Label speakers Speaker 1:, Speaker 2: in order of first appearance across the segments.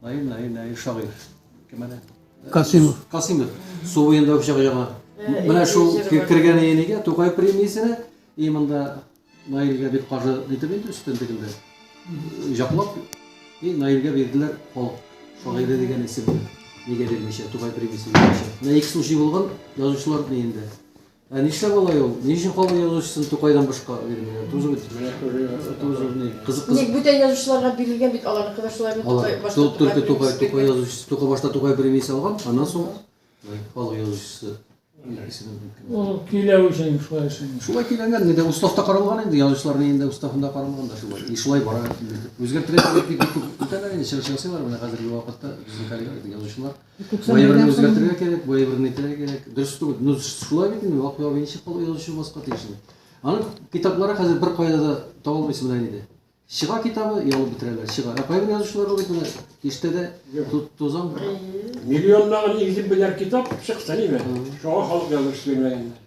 Speaker 1: Наил, Наил, Наил шагыйрь. Кем әле?
Speaker 2: Касимов.
Speaker 1: Касимов. Су буенда үк чагы яңа. Менә шул кергән нигә Тукай премиясенә и монда Наилгә бик каршы нитеп инде өстен тегендә. Җаклап и Наилгә бирделәр халык шагыйре дигән исемне. Нигә бирмичә, Тукай премиясе бирмичә. Менә ике случай булган язучылар ни инде. Ә нишләп алай ул? Ни өчен халык язучысын Тукайдан башка бирмиләр? Тоже бит. Тоже ни, кызык кызык.
Speaker 3: Ник бүтән язучыларга бирелгән бит аларныкы да шулай бит Тукай башта
Speaker 1: Тукай Тукай Тукай язучысы Тукай башта Тукай премиясе алган, аннан соң халык язучысы исемен биргән.
Speaker 2: Ул көйләү өчен шулай эшләнгән.
Speaker 1: Шулай көйләнгән, инде уставта каралган инде, язучыларның инде уставында каралган да шулай. И шулай бара. Үзгәртергә кирәк дип бик күп үтәләр инде, чыгыш ясыйлар. Менә хәзерге вакытта безнең коллегалар, язучылар Бу әйберне үзгәртергә кирәк, бу әйберне әйтергә кирәк. Дөрес түгел. Ну, шулай бит инде, Вакыйф абый ничек калып язучы булмаска тиеш инде. Аның китаплары хәзер бер кайда да таба алмыйсың менә инде. Чыга китабы, ялып бетерәләр, чыга. Ә кайбер язучылар бар бит менә киштәдә тузан.
Speaker 4: Миллионлаган экземпляр китап чыкса ниме? Шуңа халык язучы бирмәгәннәр.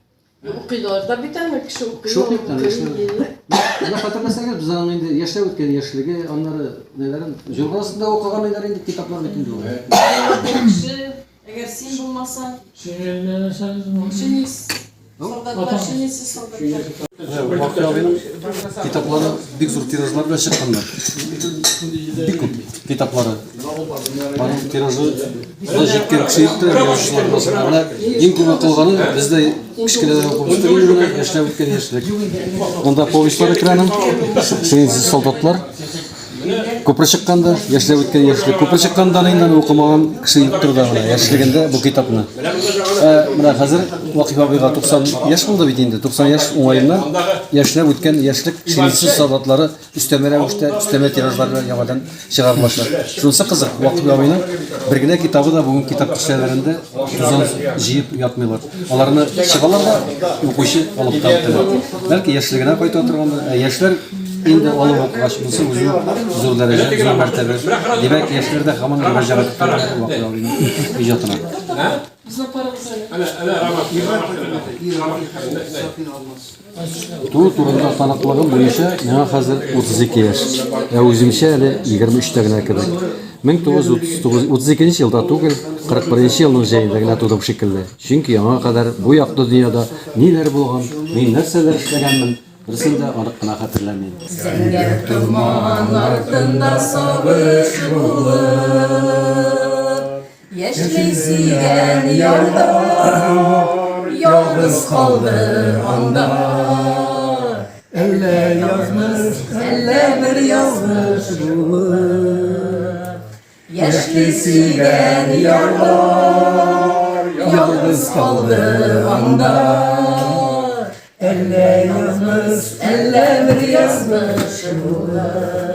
Speaker 3: Укыйлар да бит аны, кеше укый.
Speaker 1: Кеше укый конечно. Менә хәтерләсәгез, без аның инде яшьләп үткән яшьлеге, аннары нәләрен, җорга астында укыган ниләр инде китаплар бит инде ул.
Speaker 5: Кеше, әгәр син булмасаң.
Speaker 2: Шинельләнәсәгез,
Speaker 5: Солдатлар, шинельсез солдатлар.
Speaker 1: Вакыт абыйның китаплары бик зур тиражлар белән чыкканнар. Бик күп китаплары. Аның тиражы да җиткән кеше юктыр язучылар арасында. Менә иң күп укылганы бездә кечкенәдән укып үстек инде менә яшьләп үткән яшьлек. Монда повестьлар экраның, Шинельсез солдатлар. Күпер чыкканда, яшьләп үткән яшьлек. Күпер чыкканда инде аны укымаган кеше юктыр да менә яшьлегендә бу китапны. Ә менә хәзер Вакыйф абыйга 90 яшь булды бит инде. 90 яшь уңаеннан яшьләп үткән яшьлек шинельсез солдатлары өстәмә рәвештә, өстәмә тиражлар белән яңадан чыгарылачак. Шунысы кызык, Вакыйф абыйның бер генә китабы да бүген китап киштәләрендә тузан җыеп ятмыйлар. Аларны чыгалар да укучы алып та бетерә. Бәлки яшьлегенә кайта торгандыр. Ә яшьләр инде алып укыгач, бусы үзе зур дәрәҗә, зур мәртәбә. Димәк, яшьләр дә һаман мөрәҗәгать итәләр Вакыйф абыйның иҗатына. Туу турында таныклыгым буенча миңа хәзер 32 яшь, ә үземчә әле 23-тә генә кебек. 1939 32 елда түгел, 41 елның җәендә генә тудым шикелле. Чөнки аңа кадәр бу якты дөньяда ниләр булган, мин нәрсәләр эшләгәнмен, берсен дә анык кына хәтерләмим.
Speaker 5: Зәңгәр томан артында сагыш булып, Яшьли сөйгән ярлар ялгыз калды анда.
Speaker 2: Әллә язмыш,
Speaker 5: әллә бер язмыш булып, Яшьли сөйгән ярлар ялгыз калды анда.
Speaker 2: Әллә язмыш,
Speaker 5: әллә бер язмыш булып.